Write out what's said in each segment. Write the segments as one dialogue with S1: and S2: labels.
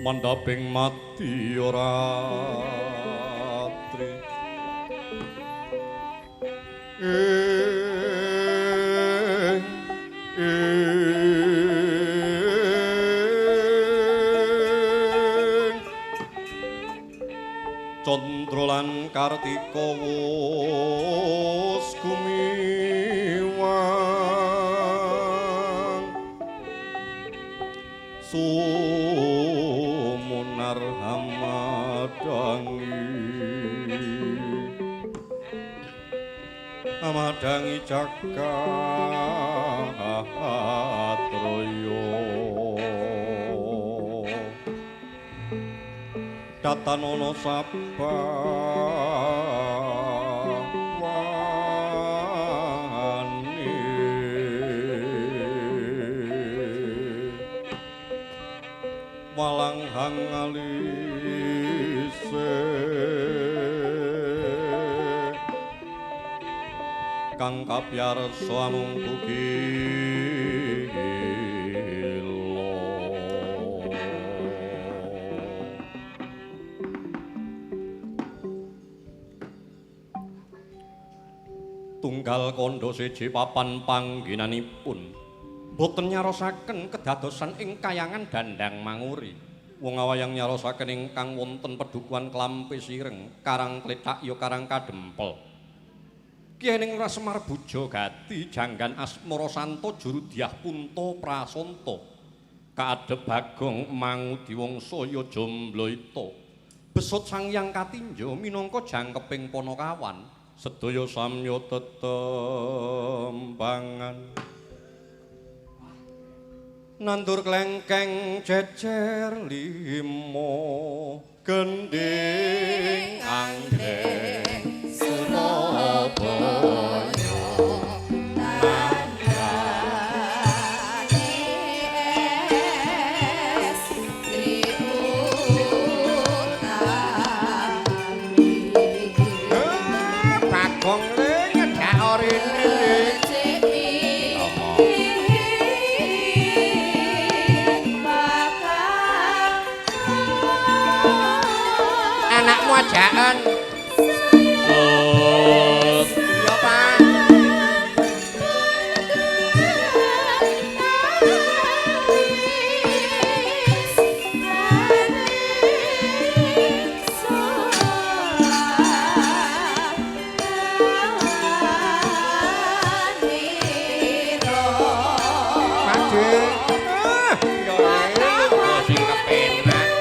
S1: Mandhaping mati ora tri. Candra lan Kartika wus gumiwang sumunar hamadangi amadangi jagat raya datanono sabawane walang hangalise kang kapyarsa amung kukila. Tunggal kandha siji papan panggenanipun boten nyarosaken kedadosan ing kayangan Dandang Manguri. Wong awayang nyarosaken ingkang wonten pedukuhan Klampi Sireng, Karang Klethak ya Karang Kadempel. Kyai Ningrat Semar Buja Gati janggan asmara santa juru dyah punta prasanta. Kaadhep Bagong Mangudiwangsa ya Jombloita. Besut Sang Hyang Katinjo minangka jangkeping panakawan. Sedaya samya tetembangan. Nandur klengkeng jejer limo gendhing anggrek Surabaya
S2: tandane estri utami.
S1: Bagong le nyedak rene. Anakmu ajakan. Ya Pak. Pakde. Ah, ya sing kepenak.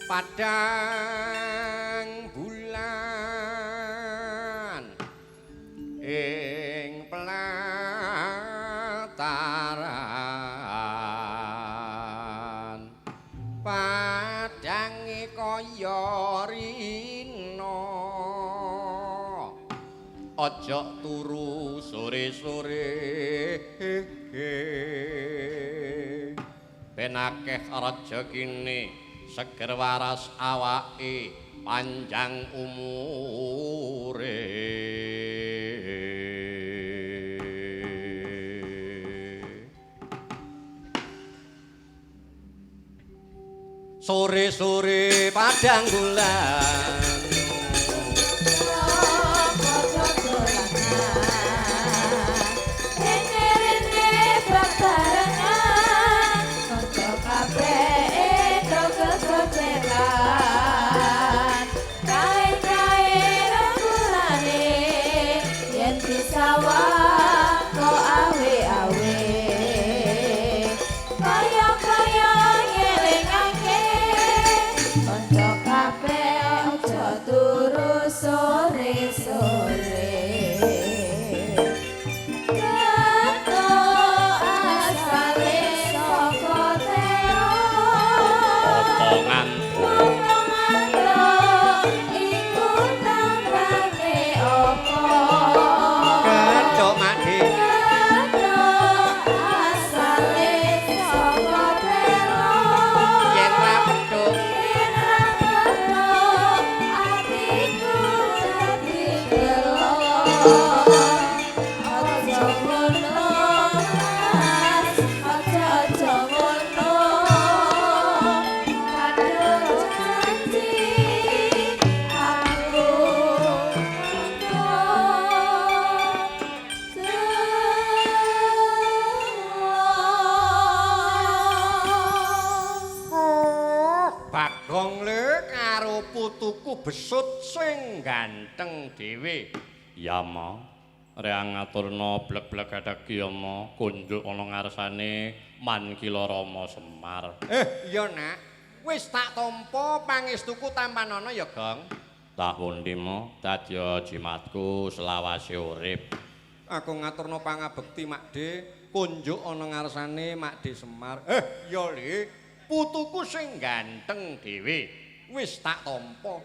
S1: Padang bulan ing pelataran padange kaya rina aja turu sore-sore ben akeh rejekine seger waras awake panjang umure. Sore-sore padang bulan
S2: Rene-rene babarengan. sore. Gethuk asale saka telo.
S1: Potongan.
S2: Potongan iku tandane apa?
S1: Gethuk, Makde.
S2: Gethuk asale saka telo.
S1: Yen ra petuk,
S2: Yen ra petuk, atiku dadi gelo. Aja ngono, Mas, aja aja ngono. Kadung janji aku mengko gelo.
S1: Bagong le karo putuku Besut sing ganteng dhewe. Ya ma, reang ngaturna blek-blek gathek ya ma, kunjuk ana ngarsane Mankila Rama Semar. Iya nak, wis tak tampa pangestuku tampanana ya, Gong. Tak pundi ma, dadya jimatku selawase urip. Aku ngaturna pangabekti Makde, kunjuk ana ngarsane Makde Semar. Iya le, putuku sing ganteng dhewe. Wis tak tampa.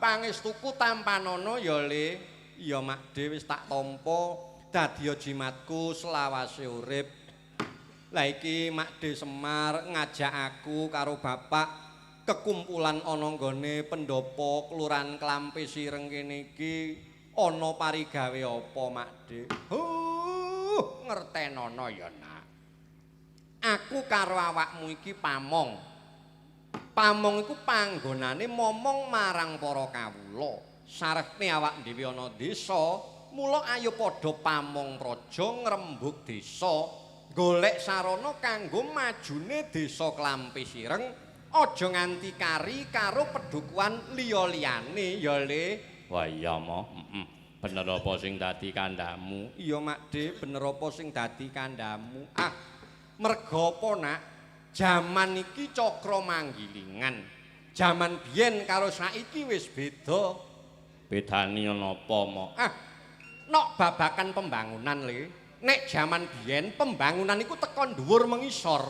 S1: Pangestuku tampanana ya le. Iya Makde, wis tak tampa dadya jimatku selawase urip. Lah iki Makde Semar ngajak aku karo bapak kekumpulan ana nggone pendopo Kelurahan Klampe Sireng kene iki ana parigawe apa, Makde? Huh, ngertenono ya, Nak. Aku karo awakmu iki pamong. Pamong iku panggonane momong marang para kawula. Sarehne awak dhewe ana desa, mula ayo padha pamong praja ngrembug desa, golek sarana kanggo majune desa Klampe Sireng, aja nganti kari karo pedukuhan liya-liyane ya, Le. Wah iya, Ma. Heeh. Bener apa sing dadi kandhamu? Iya, Makde, bener apa sing dadi kandhamu. Ah, merga apa, Nak? Jaman iki cakra manggilingan. Jaman biyen karo saiki wis beda. Bedane ana apa, Ma? Ah, nok babakan pembangunan, Le. Nek jaman biyen pembangunan iku teko dhuwur mengisor.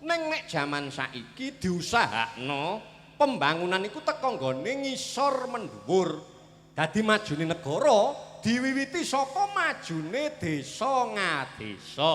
S1: Ning nek jaman saiki diusahakno pembangunan iku teko nggone ngisor mendhuwur. Dadi majune negara diwiwiti saka majune desa ngadesa.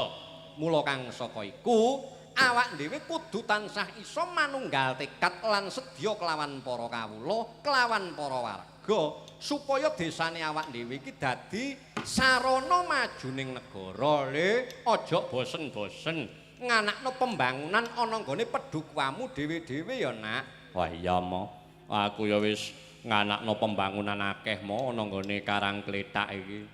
S1: Mula kang saka iku awak dhewe kudu tansah iso manunggal tekad lan sedya kelawan para kawula, kelawan para warga supaya desane awak dhewe iki dadi sarana majuning negara, Le. Aja bosen-bosen nganakno pembangunan ana nggone pedukuhanmu dhewe-dhewe ya, Nak. Wah iya, Ma. Aku ya wis nganakno pembangunan akeh, Ma, ana nggone Karang Klethak iki.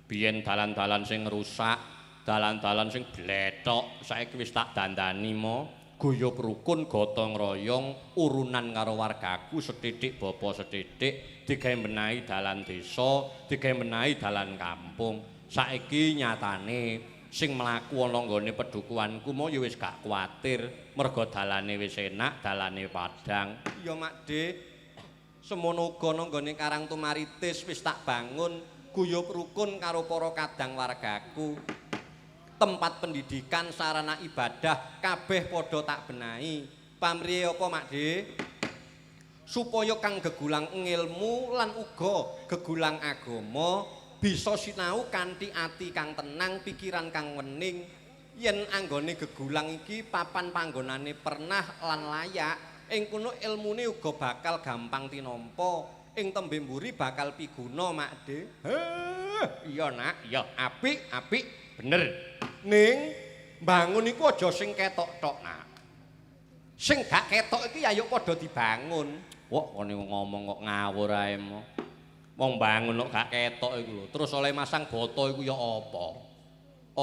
S1: Biyen dalan-dalan sing rusak, dalan-dalan sing blethok, saiki wis tak dandani, Ma. Guyub rukun gotong royong urunan karo wargaku sethithik bapa sethithik digawe menahi dalan desa, digawe menahi dalan kampung. Saiki nyatane sing mlaku ana nggone pedukuhanku mau ya wis gak kuwatir merga dalane wis enak, dalane padang. Iya, Makde. Semono uga ana nggone Karang Tumaritis wis tak bangun guyub rukun karo para kadang wargaku. Tempat pendidikan, sarana ibadah kabeh padha tak benahi. Pamrihe apa, Makde? Supaya kang gegulang ngilmu lan uga gegulang agama bisa sinau kanthi ati kang tenang, pikiran kang wening. Yen anggone gegulang iki papan panggonane pernah lan layak, ing kono ilmune uga bakal gampang tinampa, ing tembe mburi bakal piguna, Makde. Heh, iya Nak, iya apik, apik, bener. Ning mbangun iku aja sing ketok tok, Nak. Sing gak ketok iki ayo padha dibangun. Wah, kon niku ngomong kok ngawur ae mo. Wong bangun kok gak ketok iku lho. Terus oleh masang boto iku ya apa?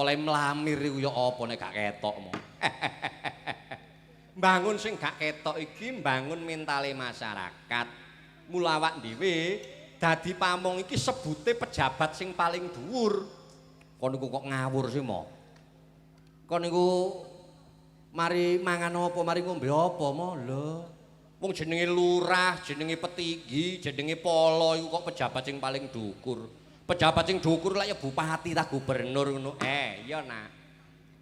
S1: Oleh mlamir iku ya apa nek gak ketok mo? Bangun sing gak ketok iki mbangun mentale masyarakat. Mula awak dhewe dadi pamong iki sebute pejabat sing paling dhuwur. Kon niku kok ngawur sih mo? Kon niku mari mangan apa, mari ngombe apa mo? Lho, Wong jenenge lurah, jenenge petinggi, jenenge polo iku kok pejabat sing paling dhukur. Pejabat sing dhukur lak ya bupati ta gubernur ngono. Iya nak.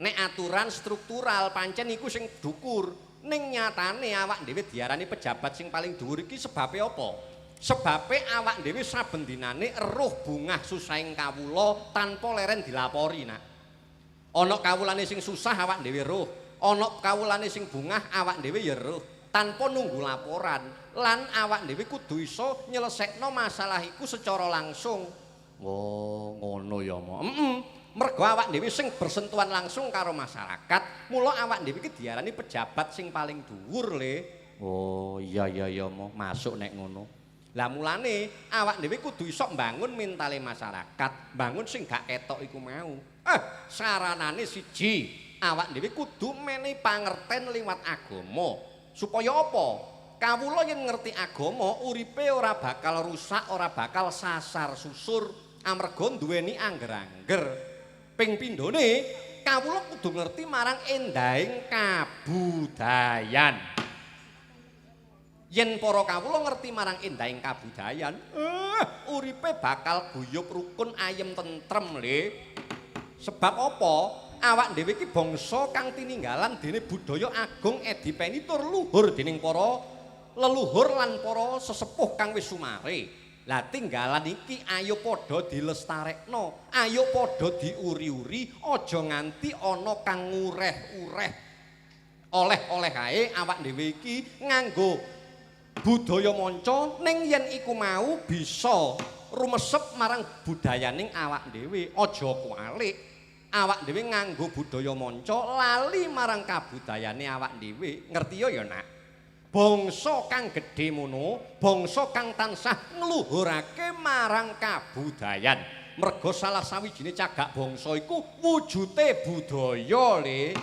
S1: Nek aturan struktural pancen iku sing dhukur. Ning nyatane awak dhewe diarani pejabat sing paling dhuwur iki sebabe apa? Sebabe awak dhewe saben dinane eruh bungah susahing kawula tanpa leren dilapori, nak. Ana kawulane sing susah awak dhewe eruh, ana kawulane sing bungah awak dhewe ya eruh. Tanpa nunggu laporan lan awak dhewe kudu iso nyelesekno masalah iku secara langsung. Oh, ngono ya, Mo. Heeh. Mergo awak dhewe sing bersentuhan langsung karo masyarakat, mula awak dhewe iki diarani pejabat sing paling dhuwur, Le. Oh, iya iya iya, Mo. Masuk nek ngono. Lah mulane awak dhewe kudu iso mbangun mentale masyarakat, mbangun sing gak ketok iku mau. Saranane siji, awak dhewe kudu menehi pangerten liwat agama. Supaya apa? Kawula yen ngerti agama, uripe ora bakal rusak, ora bakal sasar susur amarga duweni angger-angger. Ping pindhone, kawula kudu ngerti marang endahing kabudayan. Yen para kawula ngerti marang endahing kabudayan, uripe bakal guyub rukun ayem tentrem, Le. Sebab apa? Awak dhewe iki bangsa kang tininggalan dene budaya agung edipeni tur luhur dening para leluhur lan para sesepuh kang wis sumare. Lah tinggalan iki ayo padha dilestarekno, ayo padha diuri-uri, aja nganti ana kang ngureh-ureh. Oleh-oleh ae awak dhewe iki nganggo budaya manca ning yen iku mau bisa rumesep marang budayaning awak dhewe, aja kualik. Awak dhewe nganggo budaya manca lali marang kabudayane awak dhewe. Ngerti ya ya, Nak? Bangsa kang gedhe mono, bangsa kang tansah ngluhurake marang kabudayan. Merga salah sawijine cagak bangsa iku wujute budaya, Le.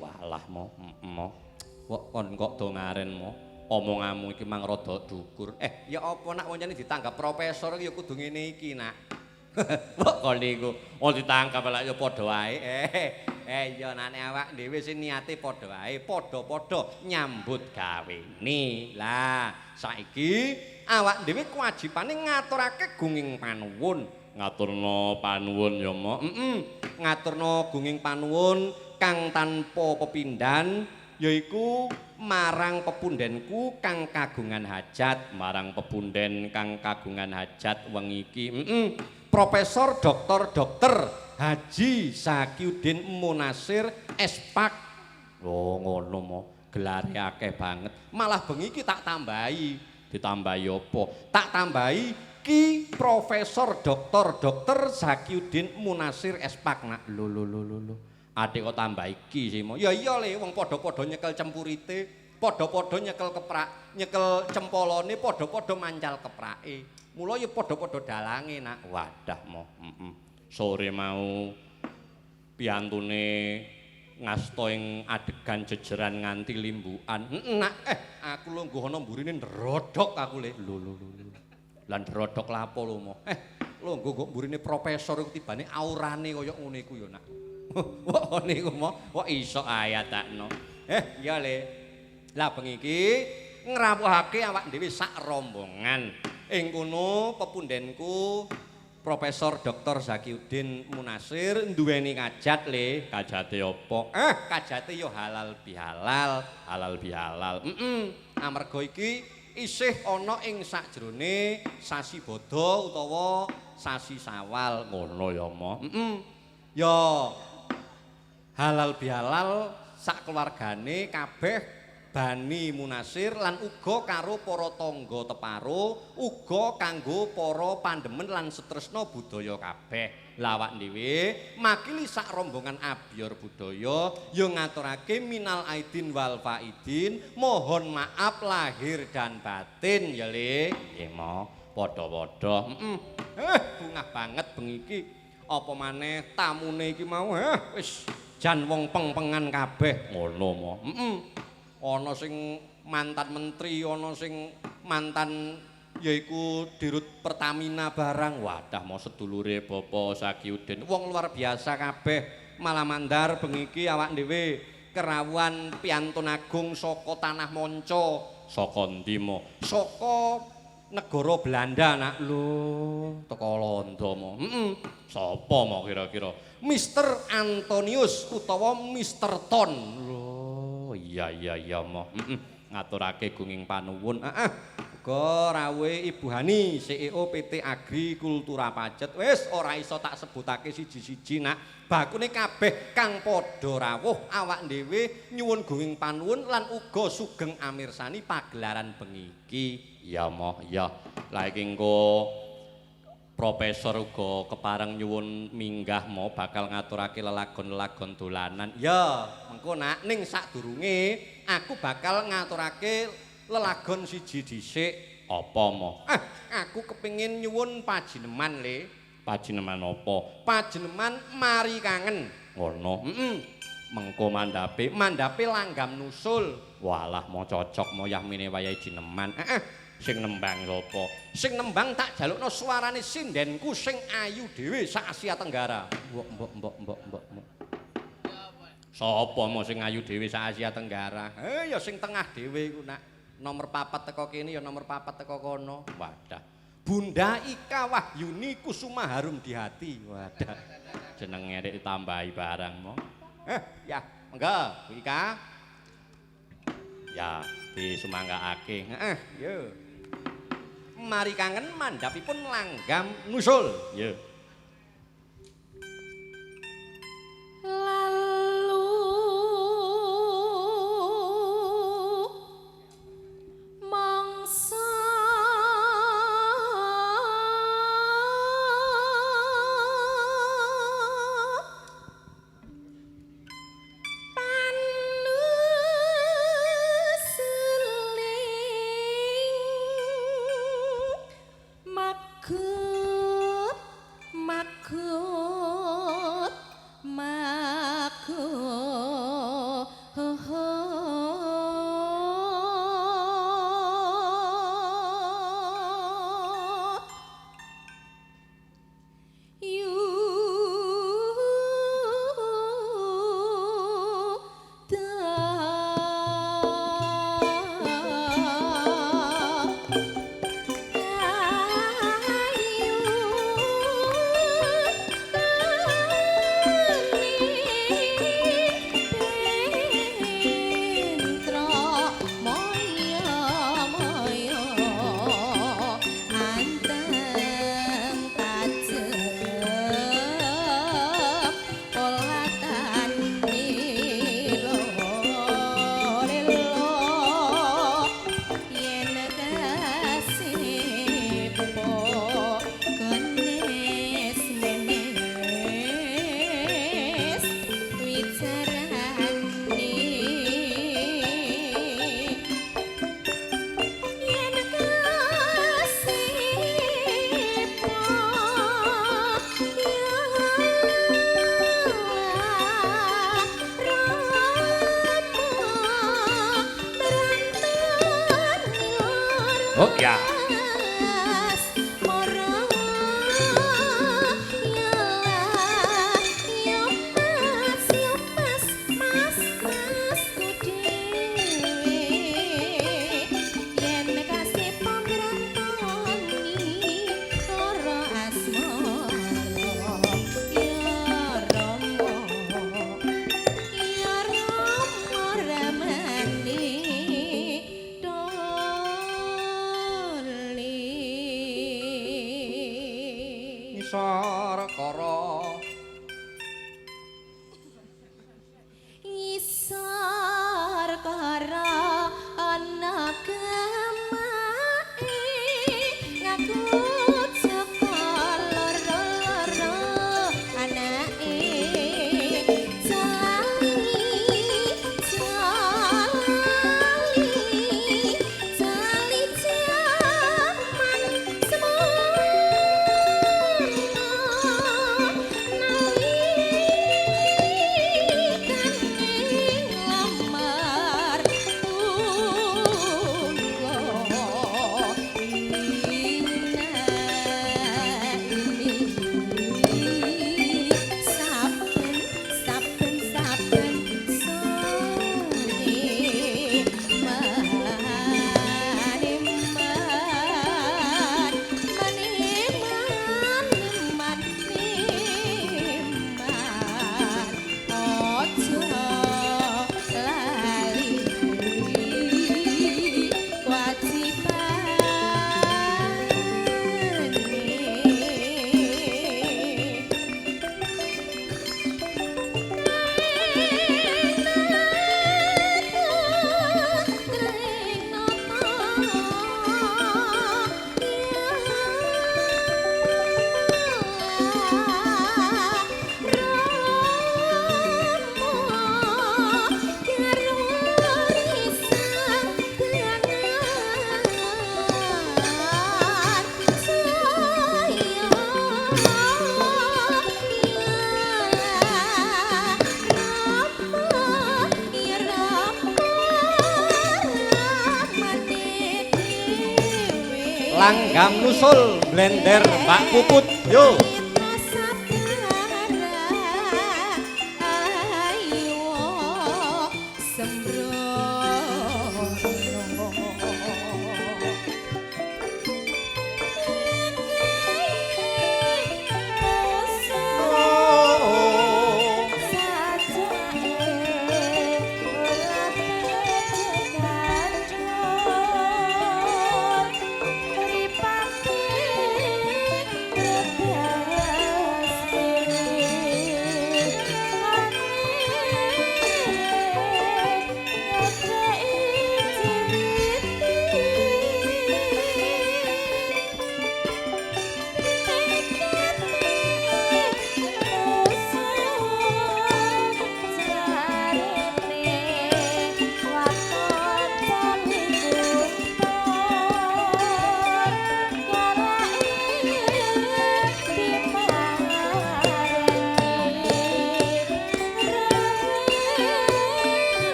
S1: Walah, Mo, mo. Kok kon kok do ngaren, Mo. Omonganmu iki mang rada dukur. Ya apa nak woncane ditanggap profesor iki ya kudu ngene iki, Nak. Kok kon niku wong ditangkap lak ya padha wae. Iya nak nek awak dhewe sing niate padha wae, padha-padha nyambut gawene. Lah, saiki awak dhewe kewajibane ngaturake gunging panuwun. Ngaturno panuwun ya, Mo. Heeh. Ngaturno gunging panuwun kang tanpa pepindhan yaiku marang pepundenku kang kagungan hajat, marang pepunden kang kagungan hajat wengi iki. Heeh. Profesor Dr. Dr. Haji Zakiuddin Munasir S.Pak. Oh, ngono mo. Gelare akeh banget. Malah bengi iki tak tambahi. Ditambahi apa? Tak tambahi Ki Profesor Dr. Dr. Zakiuddin Munasir S.Pak. Nak lho lho lho lho. Adik kok tambah iki sih mo. Ya iya le, wong padha-padha nyekel cempurite, padha-padha nyekel keprak, nyekel cempolone, padha-padha mancal keprake. Mula ya padha-padha dalange, Nak. Wadah mo. Heeh. Sore mau piyantune ngasta ing adegan jejeran nganti limbukan. Heeh, Nak. Aku lungguh ana mburine ndrodhok aku, Le. Lho lho lho. Lah ndrodhok lapo lho, Mo? Lungguh kok mburine profesor iku tibane aurane kaya ngene iku ya, Nak. Wah niku mo, kok iso ayatakno. Iya Le. Lah bengi iki ngrawuhake awak dhewe sak rombongan. Ing kono pepundenku Profesor Dr. Zakiuddin Munasir duweni kajat, Le. Kajate apa? Kajate ya halal bihalal, halal bihalal. Heeh. Amarga iki isih ana ing sakjroning sasi Bada utawa sasi Sawal, ngono ya, Mo. Heeh. Ya halal bihalal sak keluargane kabeh Bani Munasir lan uga karo para tangga teparo, uga kanggo para pandemen lan setresna budaya kabeh. Lah awak dhewe makili sak rombongan Abiyor Budaya ya ngaturake minal aidin wal faidin, mohon maaf lahir dan batin ya, Le. Nggih, Mo. Padha-padha. Heeh. Bungah banget bengi iki. Apa maneh tamune iki mau, wis jan wong peng-pengan kabeh ngono, Mo. Heeh. Ana sing mantan menteri, ana sing mantan yaiku Dirut Pertamina barang. Wadah mau sedulure Bapak Zakiuddin. Wong luar biasa kabeh. Malah mandar bengi iki awak dhewe kerawuhan piantun agung saka Tanah Manca, Saka ndi mo? Saka negara Belanda nak lho, teko Londo mo. Heeh. Sapa mo kira-kira? Mr. Antonius utawa Mr. Ton. Lho, iya iya iya mo. Heeh. Ngaturake gunging panuwun. Heeh. Uga rawuhe Ibu Hani, CEO PT Agri Kultura Pacet. Wis ora iso tak sebutake siji-siji nak. Bakune kabeh kang padha rawuh awak dhewe nyuwun gunging panuwun lan uga sugeng amirsani pagelaran bengi iki. Ya moh ya. Lah iki engko Profesor uga kepareng nyuwun minggah mo bakal ngaturake lelagon-lelagon dolanan. Ya, mengko nak ning sadurunge aku bakal ngaturake lelagon siji dhisik. Apa mo? Ah, aku kepingin nyuwun pajineman le. Pajineman apa? Pajineman mari kangen. Ngono. Heeh. Mengko mandhape, mandhape langgam nusul. Walah mo cocok mo yahmine wayahe jineman. Heeh. Sing nembang sapa? Sing nembang tak jalukno suarane sindenku sing ayu dhewe sak Asia Tenggara. Mbok mbok mbok mbok mbok. Sapa mo sing ayu dhewe sak Asia Tenggara? Eh ya sing tengah dhewe iku nak. Nomor 4 teko kene ya nomor 4 teko kono. Wadah. Bunda Ika Wahyuni Kusuma Harum di hati. Wadah. Jenenge rek ditambahi barang mo. Ya, monggo Bu Ika. Ya, disumanggakake. Heeh, yo. Mari kangen mandhapipun langgam nusul. Yo.
S2: Lalu mangsa panuseling magut magut magut
S1: Oh ya. Langgam nusul blender Mbak Puput. Yo.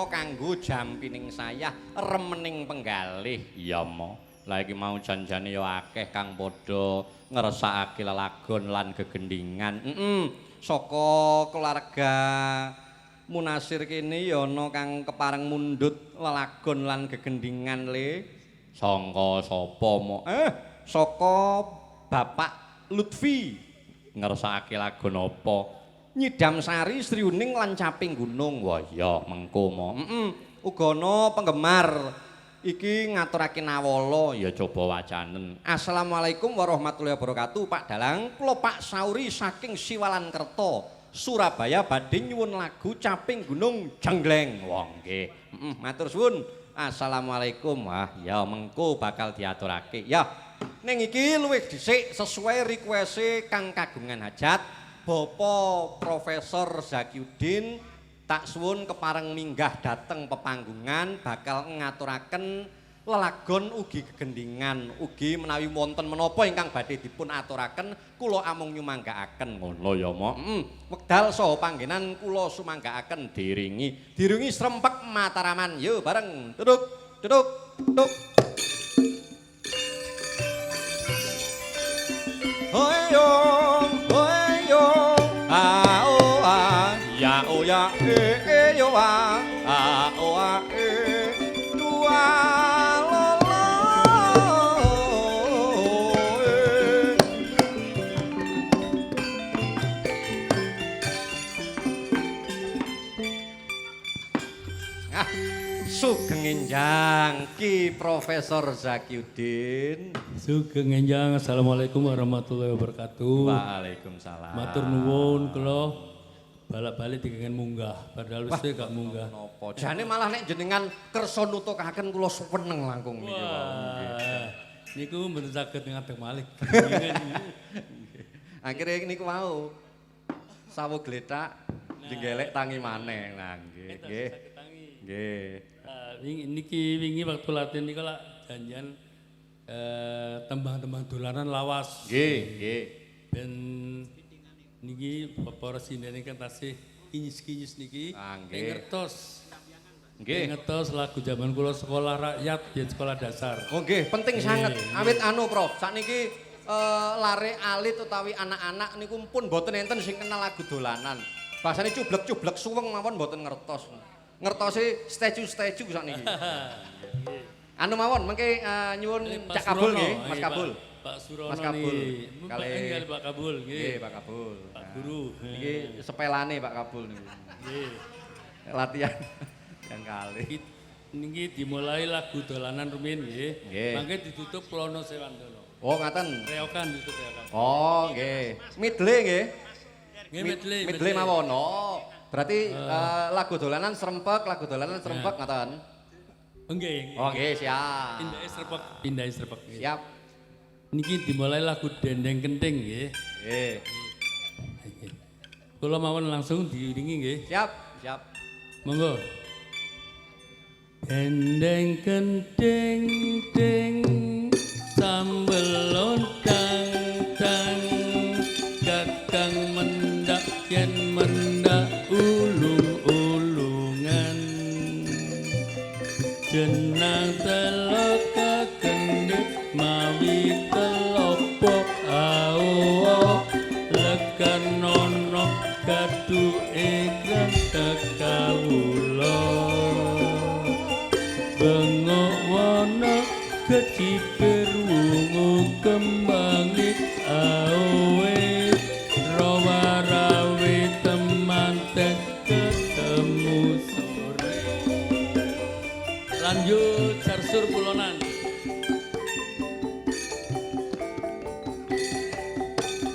S1: Kanggo jampining sayah remening penggalih. Iya mo. Lah iki mau janjane ya akeh kang padha ngersakake lelagon lan gegendingan. Saka keluarga Munasir kene ya ana kang kepareng mundhut lelagon lan gegendingan le. Sangka sapa mo? Saka Bapak Lutfi ngersakake lagon apa? Nyidam Sari Sri Uning lan Caping Gunung. Wah iya mengko mo. Uga ana penggemar iki ngaturake nawala ya coba wacanen. Assalamualaikum warahmatullahi wabarakatuh Pak Dalang. Kula Pak Sauri saking Siwalan Kerto, Surabaya badhe nyuwun lagu Caping Gunung Jenggleng. Wah nggih. Matur suwun. Assalamualaikum. Wah ya mengko bakal diaturake. Ya ning iki luwih dhisik sesuai request-e kang kagungan hajat Bapak Profesor Zakiudin tak suwun kepareng minggah dateng pepanggungan bakal ngaturaken lelagon ugi gegendingan ugi menawi wonten menapa ingkang badhe dipun aturaken kula amung nyumanggaaken ngono ya mo. Wekdal saha panggenan kula sumanggaaken diringi diringi srempek Mataraman. Yo bareng duduk duduk duduk. Hoyo hoyo a o a ya o ya e e yo a a o a e dua lo lo e. Ah, sugeng enjang Ki Profesor Zakiudin.
S3: Sugeng enjang, assalamualaikum warahmatullahi wabarakatuh.
S1: Waalaikumsalam.
S3: Matur nuwun kula balak-balik dikengen munggah, padahal wis gak munggah.
S1: Napa? Jane malah nek jenengan kersa nutukaken kula seneng langkung niki wau.
S3: Niku mboten saged ngadeg malih.
S1: Akhire niku wau. Sawo gletak jenggelek tangi maneh. Nah nggih nggih. Nggih.
S3: Wingi niki wingi waktu latihan niku lak janjian tembang-tembang dolanan lawas.
S1: Nggih, nggih.
S3: Ben niki para sinden kan tasih kinyis-kinyis niki.
S1: Ah, nggih.
S3: Ngertos.
S1: Nggih.
S3: Ngertos lagu zaman kula sekolah rakyat biyen sekolah dasar.
S1: Oh nggih, penting sanget. Awit anu, Prof. Sakniki lare alit utawi anak-anak niku pun mboten enten sing kenal lagu dolanan. Bahasane cublek-cublek suweng mawon mboten ngertos. Ngertose statue-statue sakniki. Anu mawon mengke nyuwun
S3: Pak
S1: Cak Kabul
S3: Surono,
S1: nggih, Mas
S3: nggih,
S1: Kabul.
S3: Pak Surono
S1: Mas Kabul.
S3: niki.
S1: Kali-
S3: Kali Pak Kabul nggih.
S1: Nggih, Pak Kabul.
S3: Pak Guru.
S1: Niki sepelane Pak Kabul niku.
S3: Nggih.
S1: Latihan yang kali.
S3: Niki dimulai lagu dolanan rumiyin nggih.
S1: Nggih.
S3: Mangke ditutup Klono Sewandono.
S1: Oh, ngaten.
S3: Reokan ditutup reokan.
S1: Oh, nggih. Medley nggih.
S3: Nggih medley.
S1: Medley mawon. Oh, berarti lagu dolanan serempek, lagu dolanan serempek ngaten.
S3: Nggih.
S1: Oh, nggih, siap.
S3: Pindahe serpek, pindahe serpek. Nggih.
S1: Siap.
S3: Niki dimulai lagu Dendeng Kenting nggih.
S1: Nggih.
S3: Nggih. Kula mawon langsung diiringi nggih.
S1: Siap, siap.
S3: Monggo. Dendeng kenting ding sambel lontang tang kakang mendak yen mendak ulung-ulungan jenang telok kakendit mawi telopo awo lekan nono gaduke krentek kawula bengok wana kecipir wungu kembangi awe rawa rawe temanten ketemu sore. Lanjut Sarsur Pulonan.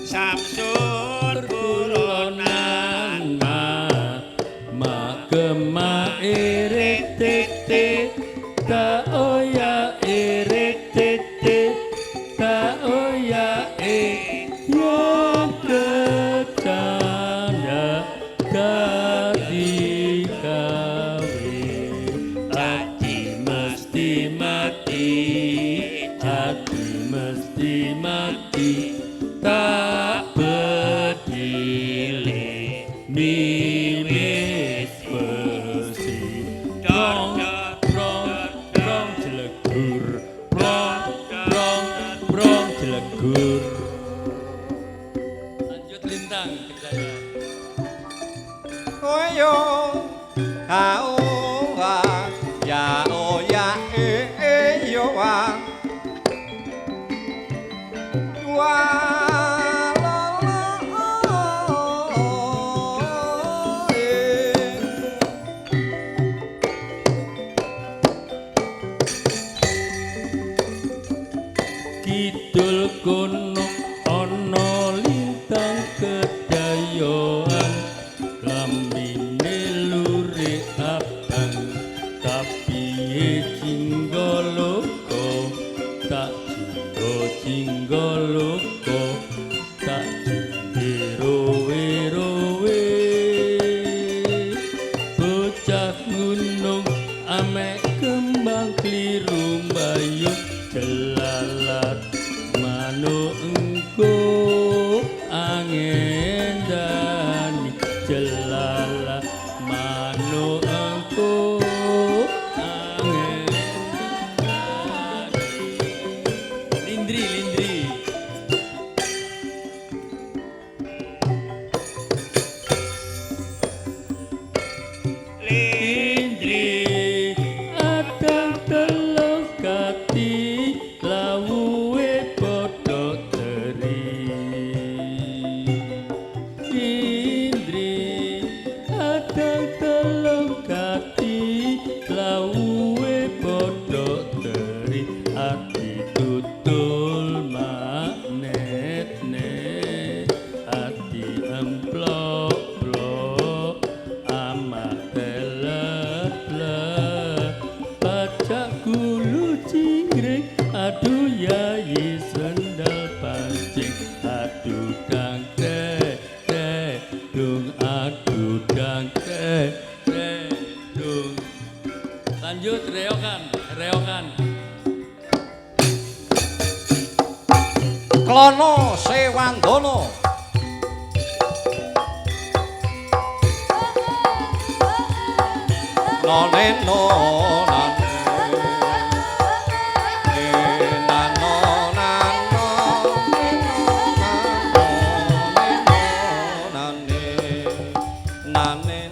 S4: Samsun
S3: Pulonan ma ma kema ere tete ta oya ere tete ta oya e ya kecanda dadi kawe ati mesti mati ati mesti mati tak bedile miwis besi dong brong brong jelegur brong brong brong jelegur. Lanjut lintang kerjanya.
S1: Oyo, ha o ha, ya o ya e e yo wa. Wa la la o e.
S3: Kidul kono ana lintang kedayoan lambine lure abang kapiye jinggaloka tak jinggo jinggaloka tak jinggo rowe bocah gunung amek kembang kliru mbayu jelalat manuk engko angendani jelalat manuk engko angendani. Lindri lindri. Lindri adang telung kati lawuhe padha teri. Lindri adang telung kati lawuhe padha teri ati tutul magnet ne ati emplok-plok amak telet pacak gulu cingkring aduh yayi sendal pancing aduh dang te te dung aduh dang te te dung. Lanjut. Lanjut reokan, reokan.
S1: Klono Sewandana. None no nane. Nano nano nane nane nane nane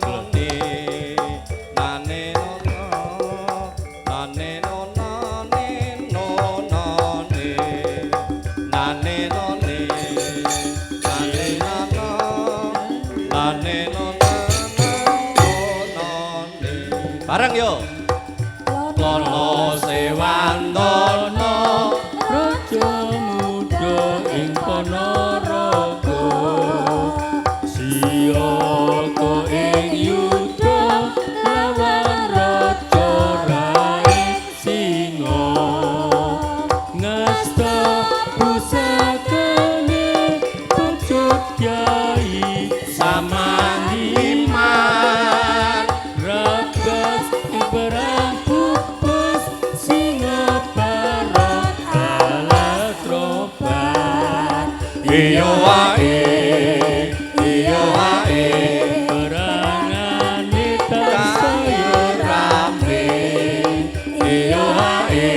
S1: nane nane no nane nane nane nane nano nane no nane bareng yo. Klono Sewandana
S3: Raja muda ing Ponorogo, siyaga ing yuda lawan raja raing singa. Ngasta pusakane pecut kyai
S1: Samandiman.
S3: Ragas ing perang pupus Singaparna alas roban.
S1: Iya wae, iya wae,
S3: Perangane tansaya rame. Iya wae,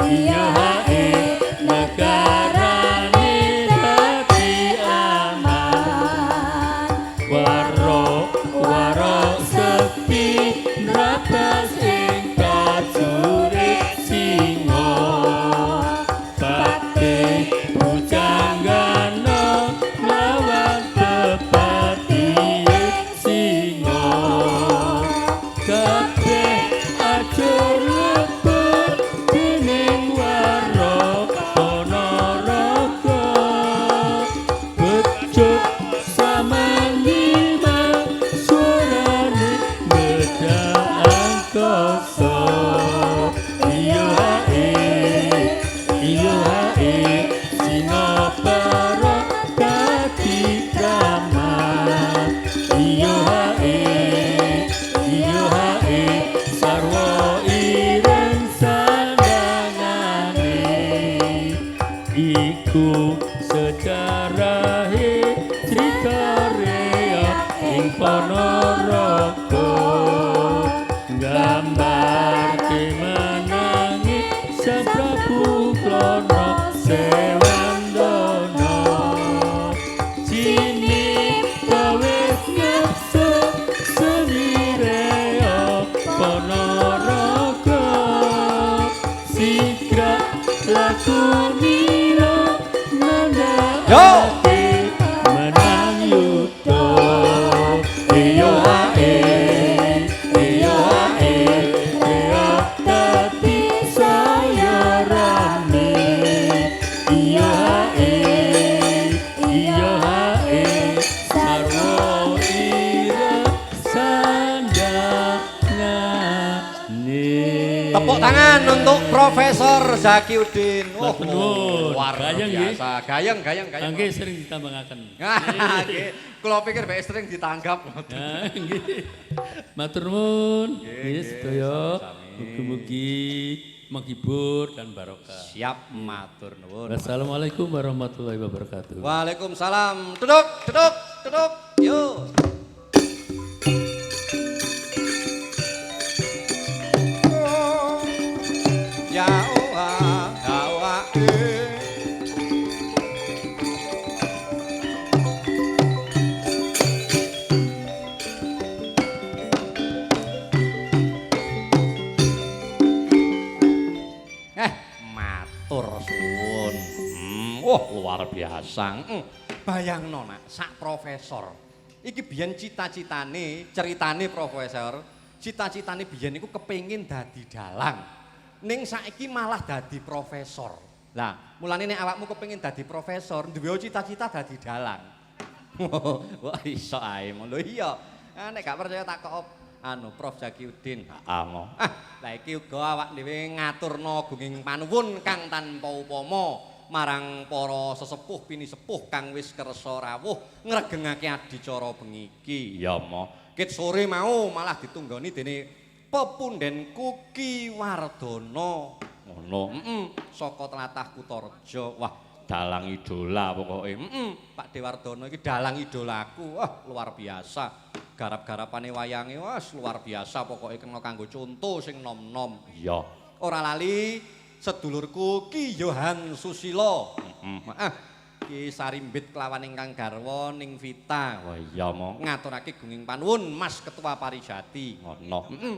S3: iya wae, negarane dadi aman. Warok warok sepi nrabas ing kajure singa. Patih Pujanggana nglawan pepatihe singa. Kabeh ajur lebur dening warok Ponorogo. Pecut samandiman suarane beda angkasa. Iya hae, iya hae, Singapura dadi kramat. Iya hae, iya hae, sarwa ireng sandangane. Iku sejarahe crita reog ing Ponorogo. Gambarke menangi Sang Prabu Klono Sewandana. Cinipta wis ngepso seni reog Ponorogo. Sigrak laku nila nandhakake menang yuda. Iya hae, iya hae, reog dadi saya rame. Iya hae, iya hae, sarwa ireng sandangane.
S1: Tepuk tangan untuk Profesor Zakiuddin. Wah,
S3: Matur nuwun.
S1: luar
S3: Gayeng nggih.
S1: biasa. Gayeng, gayeng, gayeng.
S3: Mangke sering ditambangaken.
S1: Nggih. Kula pikir bae sering ditanggap.
S3: Nah, nggih. Matur nuwun. Nggih sedaya.
S1: Sami-sami.
S3: Mugi-mugi menghibur dan barokah.
S1: Siap, matur nuwun.
S3: Wassalamualaikum warahmatullahi wabarakatuh.
S1: Waalaikumsalam. Duduk, duduk, duduk. Yo. Ya oa, ya oa, eh. Matur suwun. Wah, luar biasa. Bayangno nak, sak profesor. Iki biyen cita-citane, ceritane profesor, cita-citane biyen iku kepengin dadi dalang. Ning saiki malah dadi profesor. Lah, mulane nek awakmu kepengin dadi profesor, duwe cita-cita dadi dalang. Wah, iso ae. Lho iya. Ah, nek gak percaya tak kok anu Prof Zakiuddin. Heeh, mo. Ah, lah iki uga awak dhewe ngaturna gunging panuwun kang tanpa upama marang para sesepuh pinisepuh kang wis kersa rawuh ngregengake adicara bengi iki. Ya, mo. Ket sore mau malah ditunggoni dene Pepundenku Ki Wardono. Ngono, heeh, saka tlatah Kutareja. Wah, dalang idola pokoke. Heeh, Pak Dewardono iki dalang idolaku. Wah, luar biasa. Garap-garapane wayange wah luar biasa pokoke kena kanggo conto sing nom-nom. Iya. Ora lali sedulurku Ki Yohan Susilo. Heeh. Ah, Ki Sarimbit kelawan ingkang garwa ning Vita. Wah iya mo ngaturake gunging panuwun Mas Ketua Parijati. Ngono. Heeh.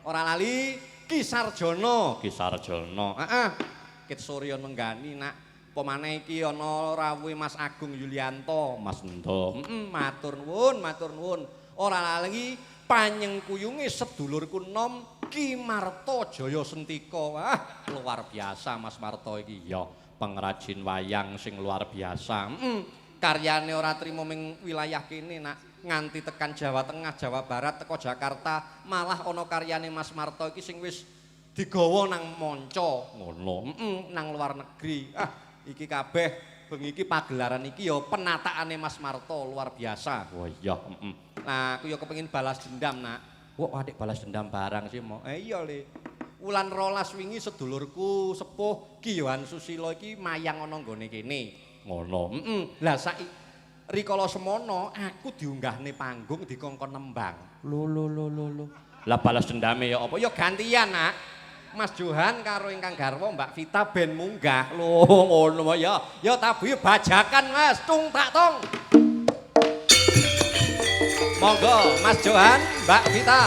S1: Ora lali Ki Sarjono, Ki Sarjono. Heeh. Kit Surya nenggani nak pemane iki ana rawuhe Mas Agung Yulianto, Mas Endo. Heeh, matur nuwun, matur nuwun. Ora lali panyengkuyunge sedulurku nom Ki Marto Jaya Sentika. Wah, luar biasa Mas Marto iki. Ya, pengrajin wayang sing luar biasa. Heeh. Karyane ora trimo ming wilayah kene nak nganti tekan Jawa Tengah, Jawa Barat, teko Jakarta, malah ana karyane Mas Marto iki sing wis digawa nang manca. Ngono. Heeh, nang luar negeri. Ah, iki kabeh bengi iki pagelaran iki ya penataane Mas Marto luar biasa. Wah iya, heeh. Nah, aku ya kepengin balas dendam, Nak. Wah, adik balas dendam barang sih mo. Iya le. Wulan 12 wingi sedulurku sepuh Ki Yohan Susilo iki mayang ana nggone kene. Ngono. Heeh. Lah saiki rikala semono aku diunggahne panggung dikongkon nembang.
S3: Lho lho lho lho lho.
S1: Lah balas dendame ya apa? Ya gantian, Nak. Mas Johan karo ingkang garwa Mbak Vita ben munggah. Lho ngono ya. Ya tabuhe bajakan, Mas. Tung tak tong. Monggo Mas Johan, Mbak Vita.